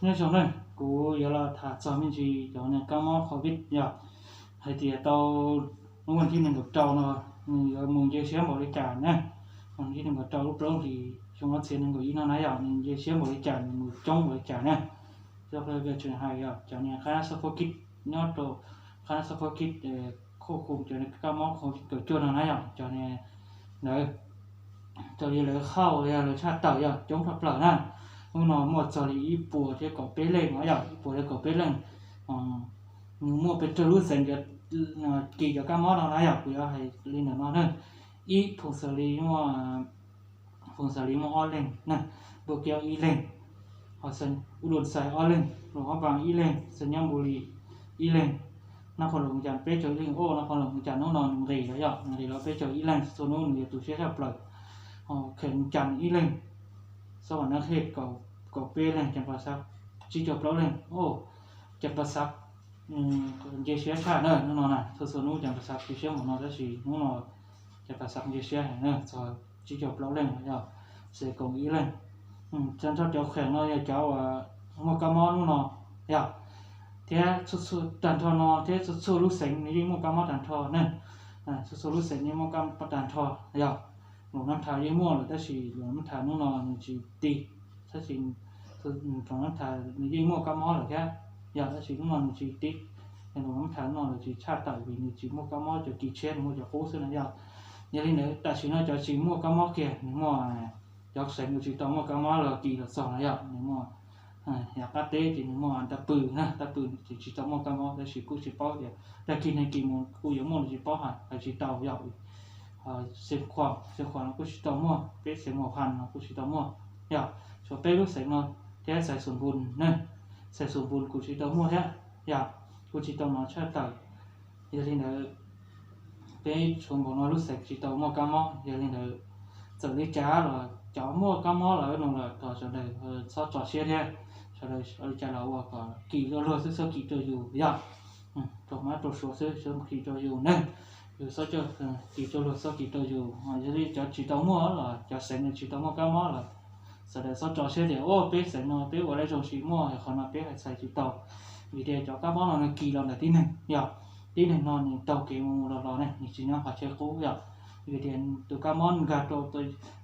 Nyob zoo na, kuv yuav los tham txog me ntsis cov niag kab mob covid yog hais tias tau lub vas thib nees nkaum rau no nws yuav mus nce siab npaum li cas na. Vas thib nees nkaum rau lub plaub hlis xyoo ob txhiab nees nkaum ib no na yog nws nce siab npaum li cas, nws mus coob npaum li cas na. Txoj qhov tseem hais yog cov niag qhab nab xob khaub kib nyob rau qhab nab xob khaub kib khoj khum cov niag kab mob covid kaum cuaj no na yog cov niag ntawd raws li lawv qhauj yog lawv tshaj tawm yog coob tshaj plaws na. Hnub no muaj txog li ib puas thiab kaum peb leej no yog ib puas thiab kaum peb leej. Nws muaj pes tsawg lub xeev kis cov kab mob no na yog kuv yuav hais li ntawm no na. Ib Phoos Xas Lis muaj, Phoos Xas Lis muaj ob leeg na, Npauj Kiab ib leeg, ho Xeev Ub Dum Xais ob leeg, Luam Phab Npas ib leeg, Xeev Nyob Npu Lis ib leeg, Nab Qhoos Luam Mus Cas peb caug ib leeg. Au, Nab Qhoos Luam Mus Cas hnub no nws nqis lawm yog nws nqis los peb caug ib leeg, txhua hnub nws yuav tu siab tshaj plaws. Kheem Cas ib leeg, Xab Vam Nab Qhej kaum peb leeg, Cas Pas Xav tsib caug plaub leeg. Au, Cas Pas Xav nce siab tshaj na hnub no na, txhua txhua hnub Cas Pas Xav tu siab npaum no tab sis hnub no Cas Pas Xav nce siab heev na, txog tsib caug plaub leej yog, Xeev Koom ib leeg. Tag nrho cov kheem no yog cov uas muaj kab mob hnub no yog, thiab txhua txhua tag nrho no thiab txhua txhua lub xeev nws yeej muaj kab mob tag nrho na. Txhua txhua lub xeev yeej muaj kab mob tag nrho yog, Luam Nab Thas yeej muaj lawm tab sis Luam Nab Thas hnub no nws tsis tig, tab sis Luam Nab Thas nws yeej muaj kab mob lawm thiab yog, tab sis hnub no nws tsis tig. Luam Nab Thas hnub no nws tsis tshaj tawm vim nws tsis muaj kab mob, cov kis tshiab nws muaj cov qub xwb na yog. Yog li ntawd tam sim no cov tsis muaj kab mob kiag nws muaj, cov xeev nws tsis tau muaj kab mob los kis los txog no yog nws muaj, yog qab teb ces nws muaj tab pw na, tab pw ces tsis tau muaj kab mob tab sis kuj tsis paub tias tag kis neeg kis mus kuj yuav muaj los tsis paub hais, hais tsis tau yog. Xeev Khuam, Xeev Khuam no kuj tsis tau muaj, peb Xeev Maus Phas no kuj tsis tau muaj yog, tshuav peb lub xeev no thiab Xais Xus Npus na, Xais Xus Npus kuj tsis tau muaj thiab yog, kuj tsis tau hnov tshaj tawm. Yog li ntawd peb tshuav npaum no lub xeev tsis tau muaj kab mob, yog li ntawd txawm li cas los cov muaj kab mob lawm no lawm thov sawv daws txhob tso siab thiab, sawv daws ua li cas los ua kom kis luag luag xwb, txhob kis rau yus yog, rau mab rau suav xwb, txhob kis rau yus ne, yus txhob kis rau luag, txhob kis rau yus. Yog li cov tsis tau muaj los cov xeev nws tsis tau muaj kab mob los sawv daws txhob tso siab tias ua peb xeev no peb ua lawv zoo tsis muaj, qhov no peb hais txhais tsis tau. Vim tias cov kab mob no nws kis los ntawm tib neeg yog, tib neeg no nws taug kev mus mus los los ne, nws tsis nyob qhov chaw qub yog. Vim tias tus kab mob nkag rau,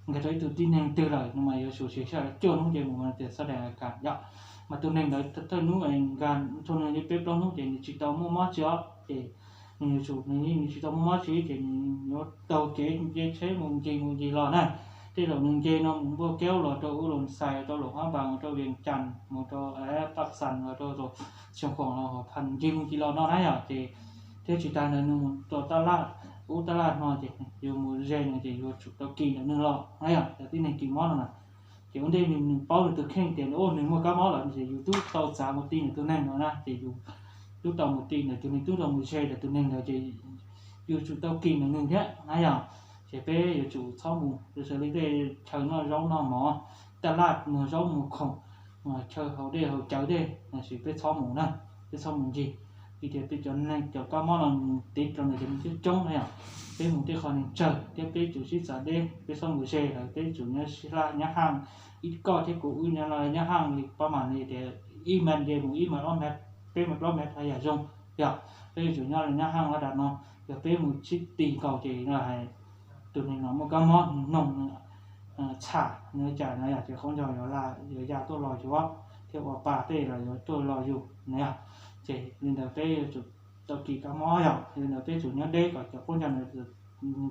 nkag rau ib tug tib neeg twg lawm no mas yuav tsum siv sij hawm cuaj hnub ces mus tias xob daim kas yog. Mas tus neeg ntawd thawj hnub nkag txog nws li peb plaub hnub ces nws tsis tau muaj mob tsi os ces nws yuav tsum, nws tsis tau muaj mob tsi ces nws yuav taug kev nce tsheb mus ncig mus ncig los na. Tej zaum nws nce no mus Npauj Kiab los rau Ub Loos Xais, rau Luam Phab Npas, mus rau Vias Cas, mus rau Paj Xas, los rau Xeev Khuam los Phas, ncig mus ncig los no na yom. Ces thiab tsis tas ntawd nws mus rau Tab Laj, Ub Tab Laj no ces yus mus ze nws ces yuav tsum tau kis ntawm nws los na yom, cov tib neeg kis mob no na. Ces ua ntej nws paub nws tus kheej tias nws muaj kab mob lawm ces yus twb tau txav mus ti nws tus neeg no na, ces yus twb tau mus ti nws tus neeg, twb tau mus ze nws tus neeg ntawd ces yus tsum tau kis nws thiab na yom. Ces peb yuav tsum txhob mus, yus xws li tej chaw noj zaub noj mov, Tab Laj, muag zaub muag khoom, chaw haus dej haus cawv tej, tab sis peb txhob mus na, peb txhob mus ncig. Vim tias peb cov neeg cov kab mob no nws tiv rau nws cov neeg coob coob na yom. Peb mus tej qhov neeg tsawg thiab peb tsum sib txav deb, peb txhob mus ze lawv, peb tsum nyob sib hlab nyob haaj. Ib koj thiab kuv wb nyob no nyob haaj li pab mam li tias ib mev nce mus ib mev ob mev, peb mev plaub mev yam zoo yom. Peb yuav tsum nyob li nyob haaj lab das no. Yog peb mus sib ti nkaus ces hais tus neeg no muaj kab mob, noog txham nws cas no yom, ces qhov ncauj yuav ya tuaj los yuav thiab ua pa tej los yuav tuaj los yus na yom. Ces li ntawd peb yuav tsum tau kis kab mob yom, li ntawd peb tsum nyob deb kom cov qub ncauj,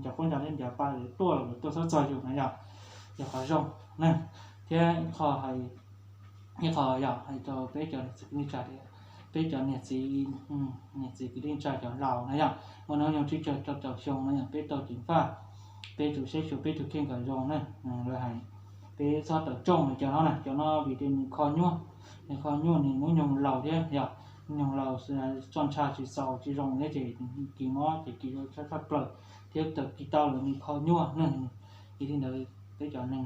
cov qub ncauj thiab cov pa tuaj los tuaj txhob txog yus na yom. Yog qhov zoo na. Thiab ib qho hais, ib qho yog hais rau peb cov niam txiv kwv tij neej tsa, peb cov niam txiv, niam txiv kwv tij neej tsa cov laus na yom, muaj hnub nyoog tsib caug rau caum xyoo na yom, peb tau ceev faj, peb tsum saib xyuas peb tus kheej kom zoo na. Lawv hais peb txhob tawm rooj cov no na, cov no vim tias nws kho nyuaj, nws kho nyuaj nws hnub nyoog laus thiab yom, hnub nyoog laus txoj ntsha tsis txaus tsis zoo thiab ces kis mob ces kis tshaj tshaj plaws, thiab tawm kis tau lawm nws kho nyuaj na. Ces li ntawd peb cov neeg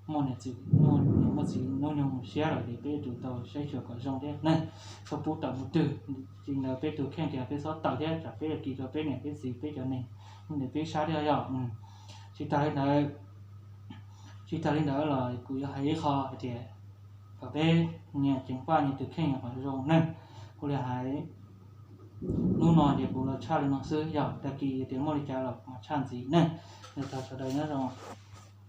muaj niam txiv, muaj niam muaj txiv hnub nyoog siab lawm ces peb yuav tsum tau saib xyuas kom zoo thiab ne, txhob pub tawm mus twg. Li ntawd peb tus kheej tias peb txhob tawm thiab tsam peb yuav kis rau peb niam peb txiv peb cov neeg ntawm peb sab thiab yom. Tsis tas li ntawd, tsis tas li ntawd los kuv yuav hais ib qho hais tias kom peb nyias ceev faj nyias tus kheej kom zoo neeg. Kuv li hais hnub no ces kuv los tshaj li no xwb, yog tag kis yog tias muaj li cas los kuv mam tshaj ntxiv neeg. Yog tag sawv daws nyob zoo.